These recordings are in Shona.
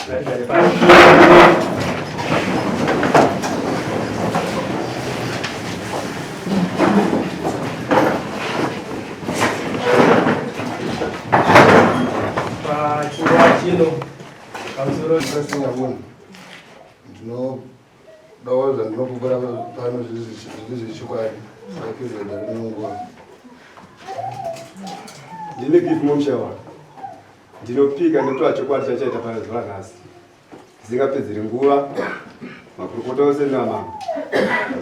Ngatigare pasi. Pachinguva chino pamusoro Ndinodawo zvandinopupura pano zviri zvechokwadi saka rinonguva. Ndini Gift Momshawa. Ndinopika ndotora chokwadi chachaita pano zuva nhasi. Tisingapedzeri nguva makurukota ose namambo.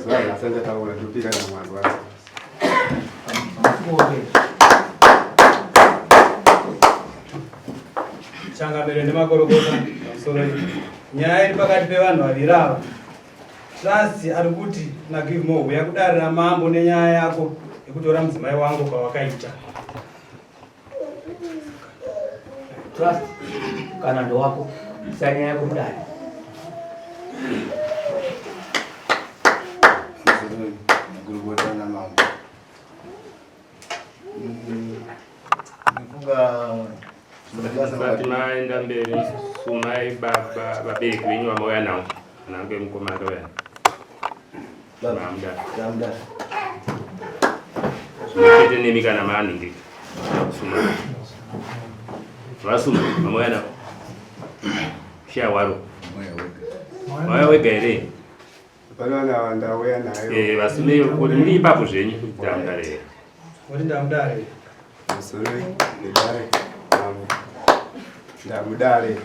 Zuva nhasi andataura ndinopika naMwari wangu. Changamire nemakorokota pamusoro nyaya iri pakati pevanhu vaviri ava. Trust ari kuti naGivemore huya kudare ramambo nenyaya yako yekutora mudzimai wangu kwawakaita. Trust kana ndowako sanyaya yako mudare. Gurukota namambo. Ndinofunga Musati maenda mberi sumai baba vabereki venyu vamauya navo kana ange mukoma akauya Vamuda. Zvinochete nemi kana maanhingi suma vasuma vamauya navo shawaro mauya wega here Pane ndauya nayo. Eh, vasume kuti muri ipapo zvenyu ndamudare here? Kuti ndamudare. Musoro nedare. Mambo. Ndamudare.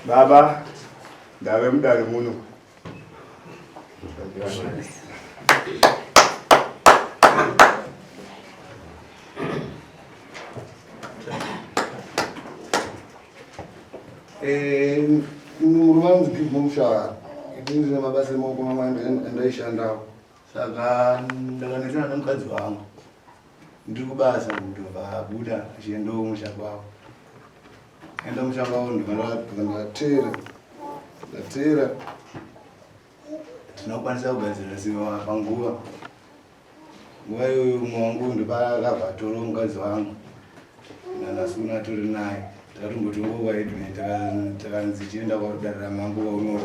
Baba, ndave mudare muno. Eh, murume anonzi Give Mushaya ini ndine mabasa emaoko mamwe andaishandawo saka ndakanetsana nemukadzi wangu ndiri kubasa ndobva abuda achiendawo musha kwavo enda musha kwavo ndobva ndateera ndateera tinokwanisa kugadzira ziva panguva Nguva iyoyo umwe wangu ndopaakabva atoro mukadzi wangu nanhasi uno atori naye takatombotongo kwaedwin takanzi chienda kwadarira mangu kwaunora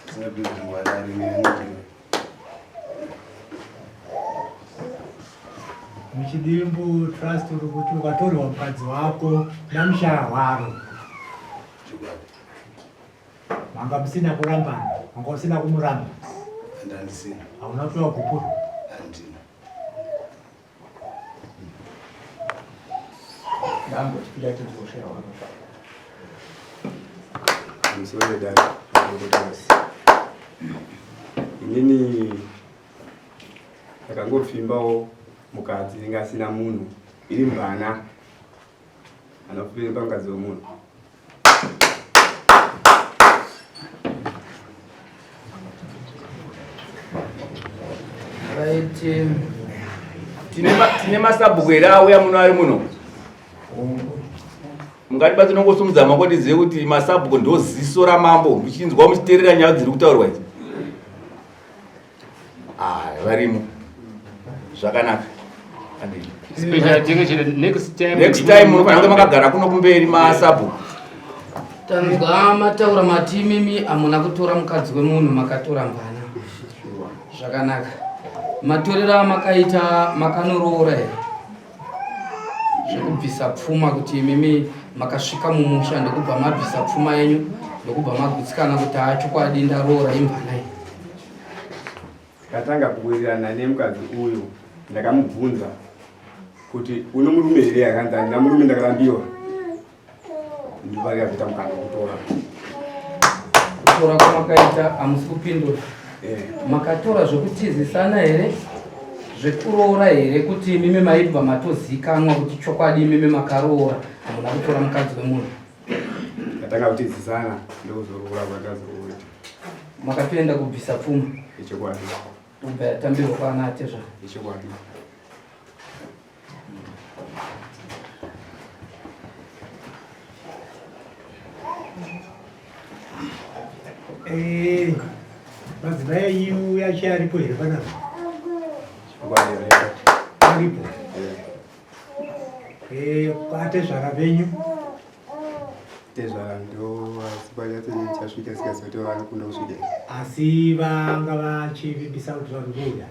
tisingapedzi nguva dare neyanodiwa Muchidimbu trust uri kuti ukatorwa mukadzi wako namushaya hwaro manga musina kurambana manga usina kumuramba handisina hauna kupiwa gupuro handina Ndambotipira tinzoshe hwaro. Musoro wedare makurukota ose. Inini ndakangopfimbawo mukadzi inge asina munhu iri mvana anopfimba mukadzi wemunhu. Right. Tine masabhuku here auya muno ari muno? Mungatibatsira nongosumudza maoko tizive kuti masabhuku ndo ziso ramambo muchinzwa muchiteerera nyaya dziri kutaurwa idzi. Ah, varimo. Zvakanaka. Andei. Special attention next time. Next time munofanira kunge makagara kuno kumberi masabhuku. Tanzwa mataura mati imimi hamuna kutora mukadzi wemunhu makatora mvana. Zvakanaka. Matorero amakaita makanoroora here? Zvekubvisa pfuma kuti imimi makasvika mumusha ndokubva mabvisa pfuma yenyu ndokubva magutsikana kuti haa chokwadi ndaroora imvana iyi. Tikatanga kuwirirana nemukadzi uyu ndakamubvunza kuti uno murume here akanzi handina murume ndakarambiwa ndopari kuita mukana wekutora Kutora kwamakaita hamusi kupindura. Eh, Makatora zvekutizisana here? Zvekuroora here kuti imimi maibva matozikanwa kuti chokwadi imimi makaroora hamuna kutora mukadzi wemunhu? Tatanga kutizisana ndokuzoroora kwatazoita Makatoenda kubvisa pfuma ichokwadi ndobva yatambirwa kwaana atezvara. ichokwadi Eh, madzimai enyu yacho aripo here panapa? Chokwadi here Aripo. Eh. Eh, atezvara venyu Tezvara ndo vasikwanyatsochasvika sikazoti vanokunda kusvika. Asi vanga vachivimbisa kuti vari kuuya.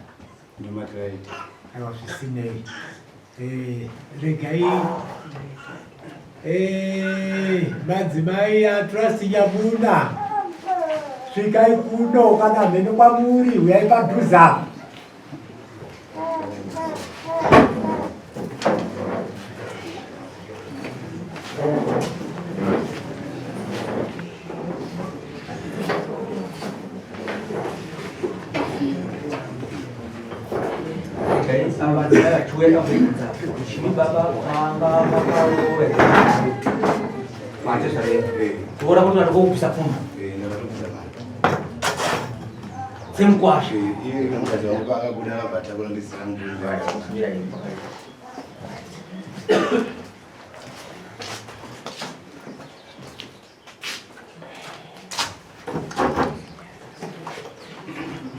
Ndomatiraiti. Aiwa zvisinei. Eh, regai eh, madzimai aTrust Nyamuna svikai kuno kana mheno kwamuri huyai padhuze apa. Kuona kuti vanokubvisa pfuma semukwasha. Iye mukadzi wangu akabuda akabva atakura ndisina mubvunzo.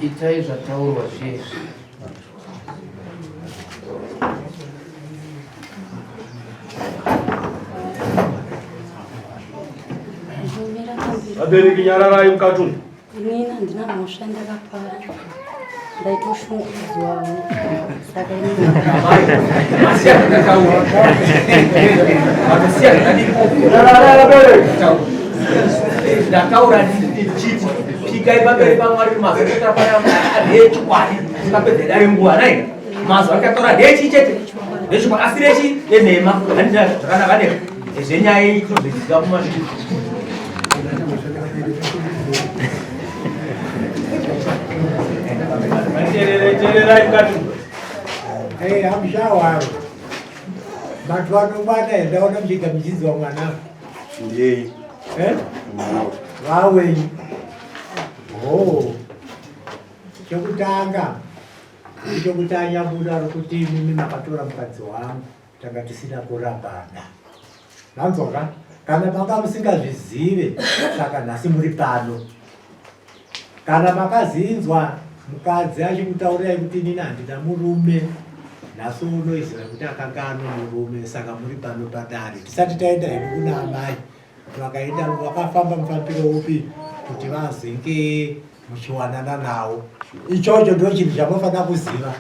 Itai zvataurwa zviye. Vabereki nyararai mukati umu. Inini handina mhosva ndakapara ndaitoshungurudzwawo saka ndataura ndichiti pikai pamberi pamwari kuti mazuva atotora pana ndeechokwadi tikapedza dare nguva nai mazuva atikatora ndeechii chete ndechokwadi asi rechi renhema handina zvakanaka ne zvenyaya iyi tinozviziva kumashure Teererai mukati. Hey, hamushawaro. Vanhu vanomwana ndaona muchiga muchinzwa mwana. Ndiyei. Eh? Mwana. Vawenyu. Oh. Chekutanga ndechokuti anyabuda ari kuti imimi makatora mukadzi wangu tanga tisina kurambana. Manzwa ka? Kana manga musingazvizive saka nhasi muri pano. Kana makazinzwa mukadzi achikutaurirai kuti inini handina murume nhasi unoiziva kuti akanga ano murume saka muri pano padare. Tisati taenda hedu kuna amai vakaenda vakafamba mufambiro upi kuti vazenge muchiwanana nawo. Ichocho ndo chinhu chamofanira kuziva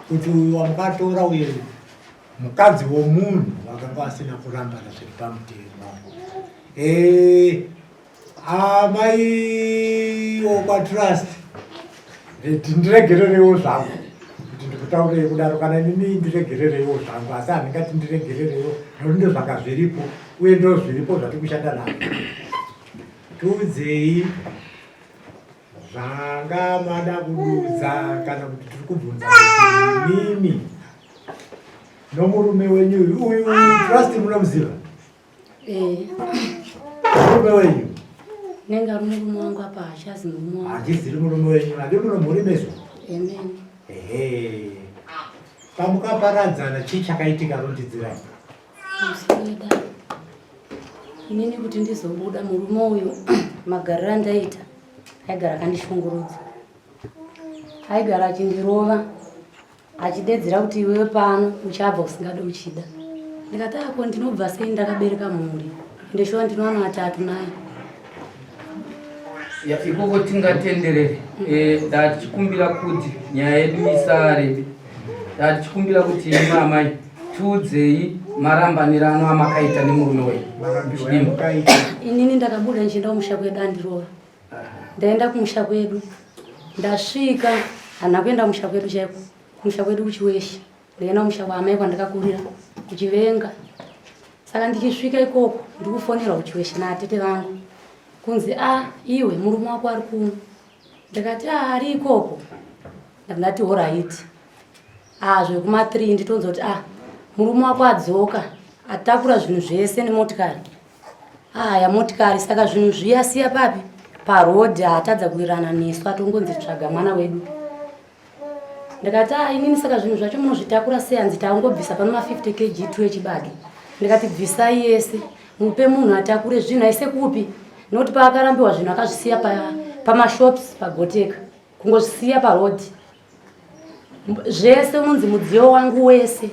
kuti uyu wamukatora uyu mukadzi womunhu vakanga vasina kurambana zviri pamutemo. Eh, amai wokwatrust ndiregerereiwo zvangu kuti ndikutaurei kudaro kana inini ndiregerereiwo zvangu asi handingati ndiregerereiwo nokuti ndozvanga zviripo uye ndo zviripo zvatiri kushanda nazvo tiudzei zvanga mada kududza kana kuti tiri kubvunza kuti mimi nomurume wenyu uyu uyu trust munomuziva Eh. Murume wenyu? Nenga ari murume wangu apa hachazi murume wangu. Hachiziri murume wenyu, handi muno mhuri meso? Amen. Ehe. Pamukaparadzana chii chakaitika rondidzirai? Musweda. Inini kuti ndizobuda murume uyu magariro andaita aigara akandishungurudza. Aigara achindirova. Achidedzera kuti iwewe pano uchabva usingade uchida. Ndikati ako ndinobva sei ndakabereka mhuri. Ende shuwa ndinowana vatatu naye. Ya, ikoko tingatenderere eh, ndatichikumbira kuti nyaya yedu isare ndatichikumbira kuti imi amai tiudzei marambanirano amakaita nemurume wenyu Chidimbu. Inini ndakabuda ndichienda kumusha kwedu andirova. Ndaenda kumusha kwedu. Ndasvika handina kuenda kumusha kwedu chaiko. Kumusha kwedu kuchiwesha. Ndaenda kumusha kwaamai kwandakakurira kuchivenga. Saka ndichisvika ikoko ndikufonerwa kuchiwesha naatete vangu. Kunzi a ah, iwe murume wako ari kuno. Ndikati a ah, ari ikoko. Ndati horaiti. Ah zvekuma 3 nditonzwa kuti ah murume wako adzoka atakura zvinhu zvese nemotikari. Aya motikari saka zvinhu zviya siya papi paroad atadza kuwirana nesu atongonzi tsvaga mwana wedu ndikati a ah, inini saka zvinhu zvacho munozvitakura sei hanzi tangobvisa pano ma 50 kg two echibage ndikati bvisai yese mupe munhu atakure zvinhu aise kupi nokuti paakarambiwa zvinhu akazvisiya pamashops pa pagoteka kungozvisiya paroad zvese unonzi mudziyo wangu wese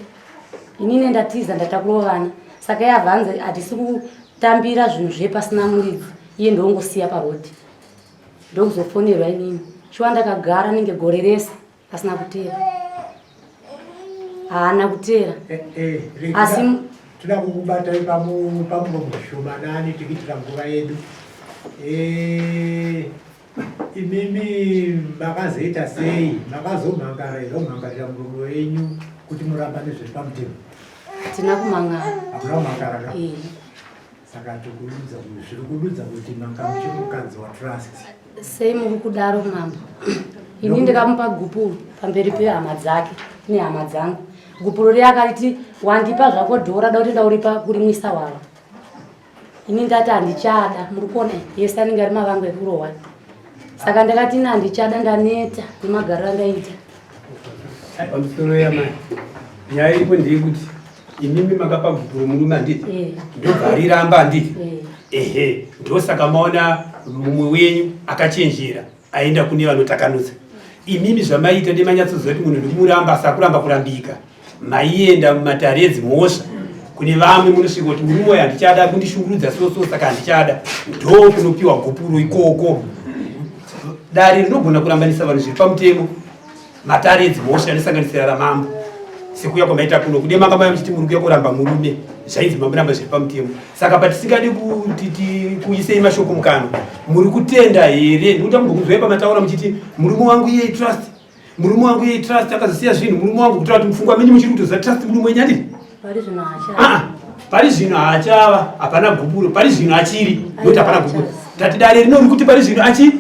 Inini ndatiza ndatakurawo vana. Saka iye abva anzi hatisi kutambira zvinhu zve pasina muridzi. Iye ndongosiya paroad. Ndokuzofonerwa inini. Shuwa ndakagara nenge gore rese asina kuteera. Haana kuteera. Eh, eh, Asi toda kukubatai pamuromo zvishomanani tikiitira nguva yedu. Eh, imimi makazoita sei? Makazomhangara here kumhangarira murume wenyu kuti murambane zviri pamutemo? Hatina kumhangara. Hamuna kumhangara ka? Eh. Saka tikududza zviri kududza kuti manga muchiri mukadzi waTrust. Sei muri kudaro mambo? Ini ndikamupa gupuro pamberi pehama dzake nehama dzangu. Gupuro riya akariti wandipa zvako dhora da kuti ndauripa kurimwisa wava. Ini ndati handichada, muri kuona yese anenge ari mavangu ekurohwa. Saka ndakati ini handichada ndaneta nemagariro andaita. Pamusoro yamai, nyaya iripo ndeyekuti imimi makapa gupuro murume handiti eh. ndobva ariramba handiti eh. ehe ndosaka maona mumwe wenyu akachenjera aenda kune vanotakanudza imimi zvamaiita ndemanyatsoziva kuti munhu ndikumuramba asi akuramba kurambika maienda mumatare edzimhosva kune vamwe munosvika kuti murume uyo handichada kundishungurudza soso saka handichada ndo kunopiwa gupuro ikoko dare rinogona kurambanisa vanhu zviri pamutemo matare edzimhosva anosanganisira ramambo sekuya kwamaita kuno kude manga maya muchiti muri kuya kuramba murume zvainzi mamuramba zviri pamutemo saka patisingadi kuti tikuisei mashoko mukanwa muri kutenda here ndikuti ambokunzwai pamataura muchiti murume wangu iye trust murume wangu iye trust akazosiya zvinhu murume wangu kutaura kuti mupfungwa menyu muchiri kutoziva trust murume wenyu andii ah, pari zvino haachava hapana gupuro pari zvino achiri nokuti hapana gupuro tati dare rinori kuti pari zvino achiri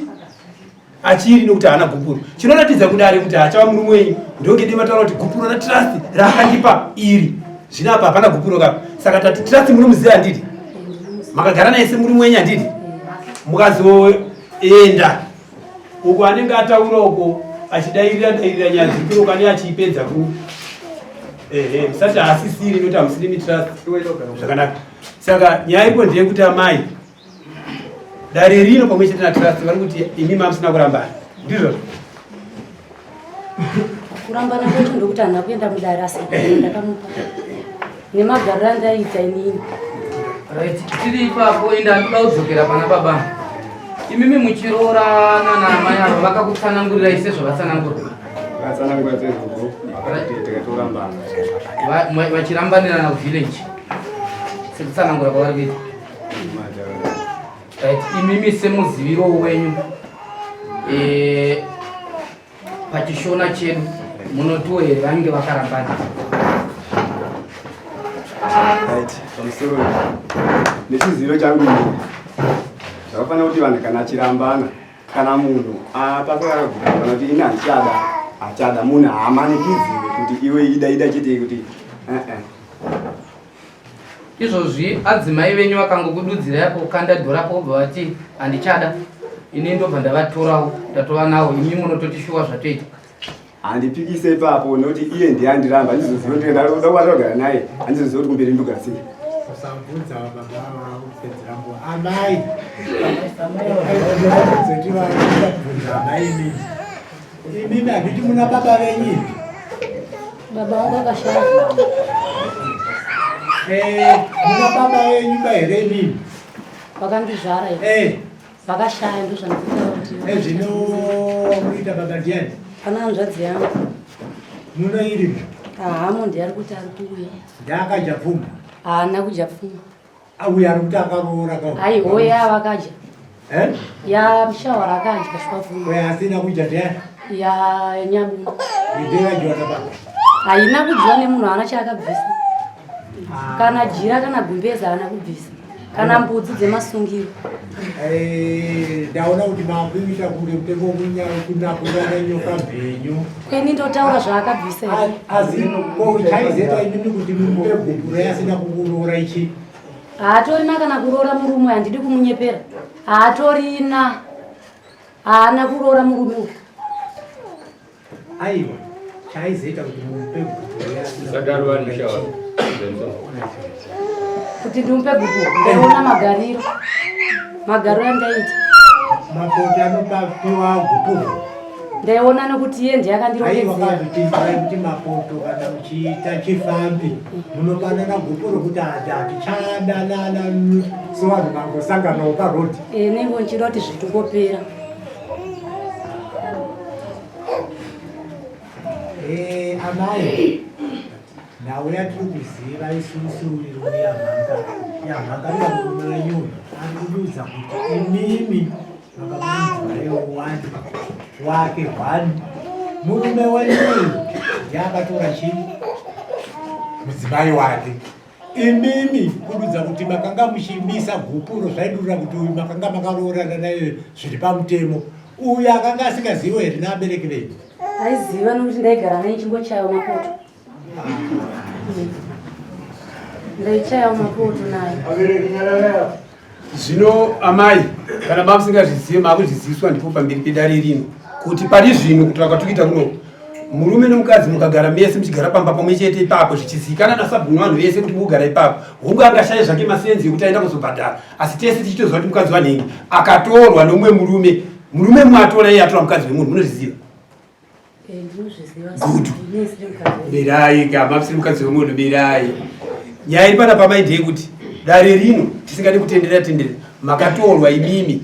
achiri nokuti haana gupuro chinoratidza kudare kuti haachava murume wenyu ndokede mataura kuti gupuro ratrust raakandipa iri zvino apa hapana gupuro kapa saka tati trust munomuziva handiti makagara naye semurume wenyu handiti mukazoenda uko anenge ataura uko achidairira dairira nyaya dzikuru kane achiipedza ku ehe musati haasisiri nokuti hamusiri mitrust zvakanaka saka nyaya iripo ndeyekuti amai dare rino pamwe chete natrust vari kuti imi mamusina kurambana ndizvo kurambana kwacho ndokuti handina kuenda mudare asi ndakamupa nemagariro andaiita inini right tiri ipapo ende andikuda kudzokera pana baba imimi muchiroorana naamai ava vakakutsanangurirai sezvavatsanangura Vakatsanangura sezugo vakati tikatorambana. Vachirambanirana kuvillage sekutsanangura kwavari kuita Right, imimi semuziviro wenyu eh, pachishona chedu munotiwo here vanenge vakarambana? Right, pamusoro nechiziviro changu ini zvakafanira kuti vanhu kana achirambana kana munhu apasakakaguta kana kuti ini handichada hachada munhu haamanikidziwe kuti iwe ida ida chete kuti eh, eh. Izvozvi adzimai venyu vakangokududzirai apo kanda dhora apo vobva vati handichada ini ndobva ndavatorawo ndatova nawo imi munototi shuwa zvatoita. Handipikise ipapo nekuti iye ndiye andiramba handizoziva kuti ndoda kubatira kugara naye handizoziva kuti kumberi ndogara sei. Usabvunza baba vakupedzera nguva amai bvunza amai imimi Imimi handiti muna baba venyu imi? Baba vangu vakashaya. Eh, muna baba venyu ba here imimi? Vakandizvara here? Eh. Vakashaya ndozvandikutaura kuti. Eh, zvino muita baba ndiani? Pana hanzvadzi yangu. Muno iri? Haamo ndiye ari kuti ari kuuya. Ndaakadya pfuma? Haana kudya pfuma. Auya ari kuti akaroora ka. Ai hoya vakadya. Eh? Ya mshawara akadya shuwa pfuma. Oya asina kudya ndiani? Ya nyabu. Ndera jota baba. Haina kudyiwa nemunhu haana chaakabvisa. Ah. Kana jira kana gumbeza haana kubvisa. Kana mbudzi dzemasungiro. Eh, ndaona kuti makuita kunge mutengo kunakurana nyoka mhenyu. Ini ndotaura zvaakabvisa here? Asi ko chaizoita imimi kuti mupe gupuro yasina kukuroora ichi? Haatorina kana kuroora murume handidi kumunyepera. Haatorina. Haana kuroora murume uyu. Aiwa, chaizoita kuti mupe gupuro yasina. Sadaro vanhu shawa. Kuti ndimupe gupuro, ndaiona magariro. Magariro andaiita. Makoti anopapiwa gupuro. Ndaiona nekuti iye ndiye akandirongedzera. Aiwa kuti mapoto kana muchiita chifambi munopanana gupo rokuti hati hatichadanana sevanhu vangosanganawo paroad. Eh, nengo ndichida kuti zvitongopera. Eh, amai nhau yatiri kuziva isusu iri yamhanga yamhanga murume wenyu ari kudiudza kuti imimi makamudzimai wani wake hwani murume wenyu uyu ndiye akatora chii mudzimai wake imimi kududza kuti makanga muchimisa gupuro zvaidurira kuti uyu makanga makaroorana naye zviri pamutemo uyu akanga asingaziviwo here naabereki venyu Aiziva nokuti ndaigara naye chingochayawo mapoto. Ndaichayawo mapoto naye. Zvino amai, kana mamusingazvizive makuzviziviswa ndipo pamberi pedare rino kuti pari zvino kutora kwatikuita kuno murume nomukadzi mukagara mese muchigara pamba pamwe chete ipapo zvichizikana nasabhuku vanhu vese kuti mukugara ipapo hungu angashaye zvake masenzi ekuti aenda kuzobhadhara asi tese tichitoziva kuti mukadzi wanhingi akatorwa nomumwe murume murume mumwe atora iye atora mukadzi wemunhu munozviziva Eh, ndinozviziva. Good. Mirai ka mafisiri mukadzi wemunhu mirai. Nyaya iri pana pamai ndeyekuti dare rino tisingadi kutenderera tenderera makatorwa imimi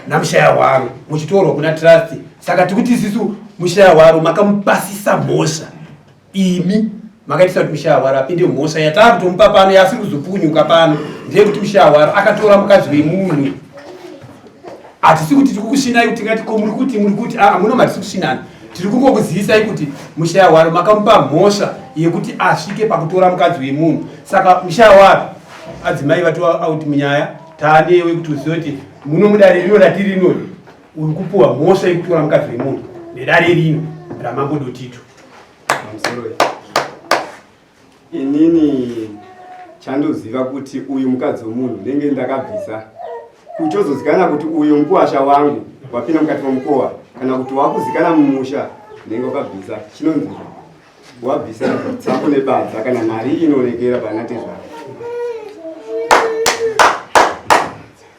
namushaya hwaro muchitorwa kuna trust saka tikuti isisu mushaya hwaro makamupasisa mhosva imi makaitisa kuti mushayahwaro apinde mhosva yataakutomupa pano yaasiri kuzopukunyuka pano ndeyekuti mushayahwaro akatora mukadzi wemunhu hatisi kuti tiri kukusvinai kuti tingati ko muri kuti muri kuti aa muno matisi kusvinana tiri kungokuzivisai kuti mushayahwaro makamupa mhosva yekuti asvike pakutora mukadzi wemunhu saka mushayahwaro adzimai vatova out munyaya taanewe kuti uzive kuti muno mudare rino ratiri rinori uri kupuwa mhosva yekutora mukadzi wemunhu nedare rino ramambo Dotito. Pamusoro inini chandoziva kuti uyu mukadzi wemunhu ndenge ndakabvisa kuchozozikana kuti uyu mukuwasha wangu wapinda mukati memukowa kana kuti wakuzikana mumusha ndenge wakabvisa chinonzi wabvisa tsapo nebadza kana mari inoonekera pana tezvara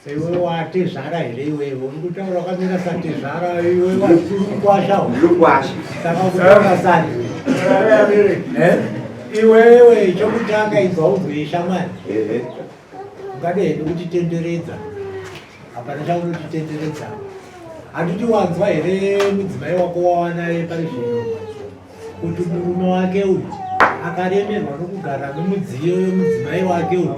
Iwe watezvara here iwewe? Uri kutaura wakamira satezvara iwe wakwasha. Ndirikwasha. Saka kutaura sani. Eh? Iwewe chokutanga inzwa unzwe shamwari. Ehe. Ungade hedu kutitenderedza. Hapana chaunotitenderedza. Handiti wanzwa here mudzimai wako wawanaye pari zvino? kuti murume wake uyu akaremerwa nokugara nomudziyo yomudzimai wake uyu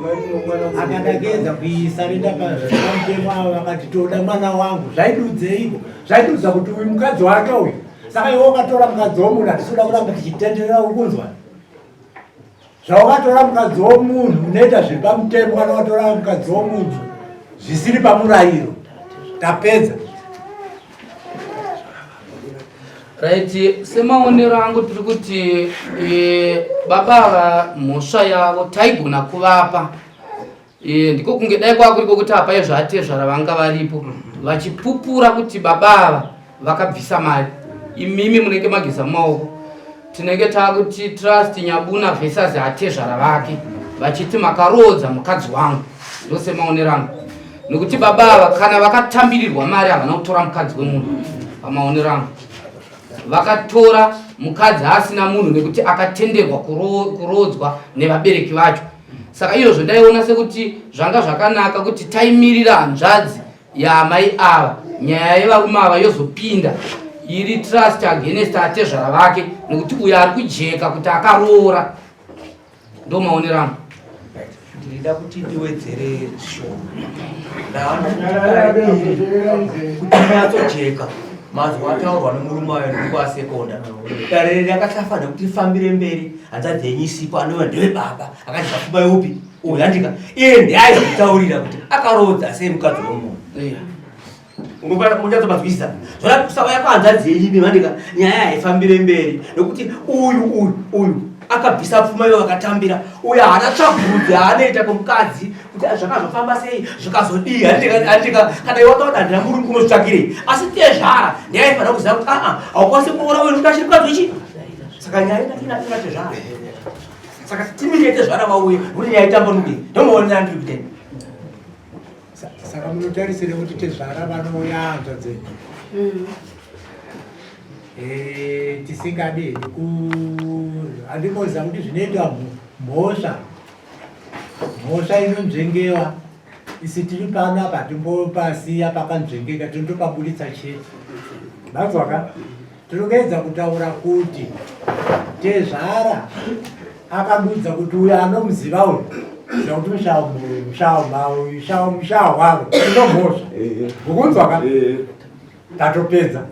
akadakedza kuisarenda pamutemo avo vakati toda mwana wangu zvaidudzeiko zvaidudza kuti uyu mukadzi wake uyu saka iwe ukatora mukadzi womunhu hatisi kuda kuramba tichitenderera uri kunzwa zvawakatora mukadzi womunhu unoita zviri pamutemo kana watora mukadzi womunhu zvisiri pamurayiro tapedza Right, semaonero angu tiri kuti e, baba ava mhosva yavo taigona kuvapa e, ndiko kunge dai kwakuriko kuti apa ezvatezvara vanga varipo vachipupura kuti baba ava vakabvisa mari imimi munenge mageza mumaoko tinenge takuti trust nyabuna versus atezvara vake vachiti makaroodza mukadzi wangu ndosemaonero angu nekuti baba ava kana vakatambirirwa mari havana kutora mukadzi wemunhu pamaonero angu vakatora mukadzi asina munhu nekuti akatenderwa kuroodzwa nevabereki vacho saka izvozvo ndaiona sekuti zvanga zvakanaka kuti taimirira hanzvadzi yaamai ava nyaya yevarume ava yozopinda iri trust against atezvara vake nekuti uyo ari kujeka kuti akaroora ndo maonero angu ndinoda kuti ndiwedzere zvishoma kuti nyatsojeka mazwi ataurwa nemurume wayo nekuasekonda dare riri rakasafanira kuti rifambire mberi hanzvadzi yenyu isipo anova ndewe baba akati pfuma yeupi uyu handika iye ndiaizvitaurira kuti akaroodza sei mukadzi wemunhu munyatsomanzwisisa zvona kusauya kwahanzvadzi yenyu imi handika nyaya haifambire mberi nekuti uyu uyu uyu akabvisa pfuma iyo vakatambira uyu haana tsvagurudzo yaanoita kumukadzi kuti zvakazofamba sei zvikazodii handika kana iwe wakaona handina murume unozvitsvagirei asi tezvara ndiaifanira kuziva kuti aa haukwanisi kuroora uyu nekuti achiri mukadzi wechi saka nyaya ina tezvara saka timirire tezvara vauye nekuti nyaya itambanuke ndomaonera ndiri kuita saka munotarisire kuti tezvara vanouya hanzvadzi mm. Eh, tisingadi hedu ku handimoziva kuti zvinoitwa mhosva mhosva inonzvengewa isi tiri pano apa timbopasiya pakanzvengeka tinotopaburitsa chete manzwaka tinokaedza kutaura kuti tezvara akadudza kuti uyo anomuziva uyu zvakuti mushawo wavo inomhosva ukunzwaka tatopedza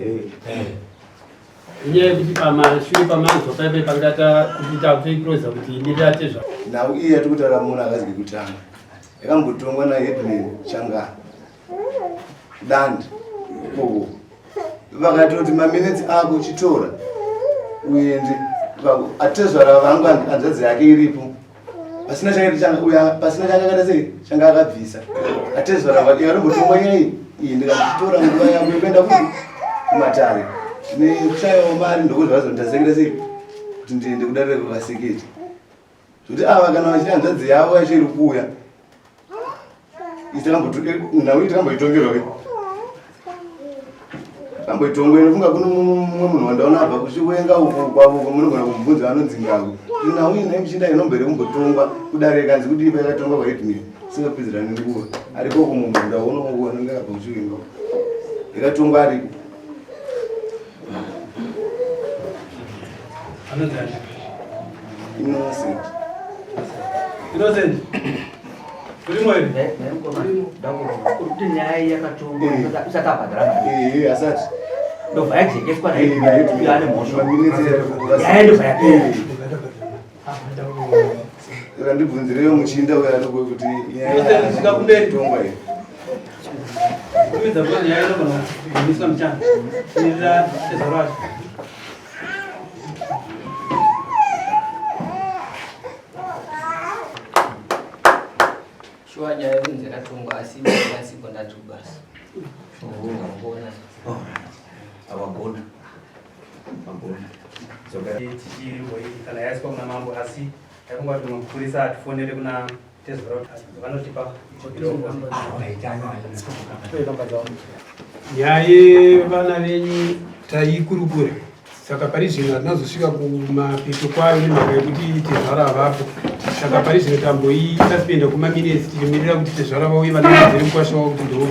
inyaya yekuti pamashure pamanzwa paive pangata kuti takutoikiroza kuti imirira tezva nhau iyi yatiri kutaura munhu akazi kekutanga yakambotongwa naheadman changana dandi ikoko vakatoti maminitsi ako chitora uende atezvara vangu hanzvadzi yake iripo pasina changa changa uya pasina changa akaita sei changa akabvisa atezvara vake vanombotongwa nyaya iyi ndikatora nguva yangu yekuenda kupi kumatare nekushayawo mari ndoko zvavazonditasakira sei kuti ndiende kudarira kwakaseketi zvekuti ava kana vachiti hanzvadzi yavo yacho iri kuuya nhau iyi takamboitongerwa ke tamboitongwa inofunga kune mumwe munhu wandaona abva kuchiwenga uko kwavo uko munogona kumubvunza anonzi ngako nhau iyi naimuchinda inombere kumbotongwa kudare kanzi kudii payakatongwa kwaheadman singapedzerani nguva ariko uko munhu ndaona uko anenge abva kuchiwenga uko yakatongwa ariko Innocent. Innocent. Urimo here? Kuti nyaya iyi yakatongwa isati abhadhara mari. Eh, asati. Ndobva yajekeswa naye ane mhosva. Nyaya ndobva yapera. Saka ndibvunzireyo muchinda uyo ari kuti nyaya svika kumberi. Tongwa here? Kumidza kwa nyaya inogona kumiswa muchana. Mirira tezvaro wacho. Shuwa nyaya yekunzi yakatongwa asi ndasiko ndati kubasa. Ndakona. Awagona. Wagona. Tichiri kana yaiswa kuna mambo asi taifunga kuti mapurisa atifonere kuna tezvara kuti vanotipa Nyaya yevana venyu taikurukura saka pari zvino hatinazosvika kumapeto kwayo nemhaka yekuti tezvara havapo saka pari zvino tamboisasipenda kumaminetsi tichimirira kuti tezvara vauye vanamadzere mukwasha wavo kuti ndo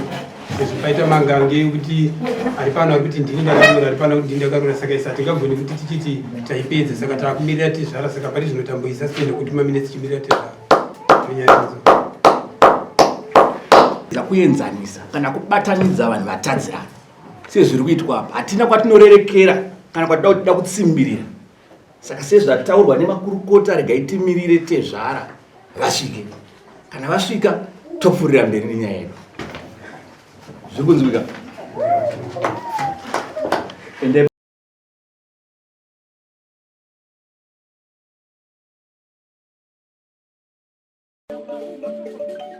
sezvo paita mangange ekuti ari pano ari kuti ndini ndakarura ari pano kuti ndini ndakarura saka isa hatingagoni kuti tichiti taipedza saka taakumirira tezvara saka pari zvino tamboisasipenda kuti maminetsi tichimirira tezvara tonyaya idzo kuenzanisa kana kubatanidza vanhu vatadzirana sezviri kuitwa apa hatina kwatinorerekera kana kwatida kuti tida kutsimbirira saka sezvataurwa nemakurukota regai timirire tezvara vasvike kana vasvika topfuurira mberi nenyaya yedu zviri kunzwika ende Thank you.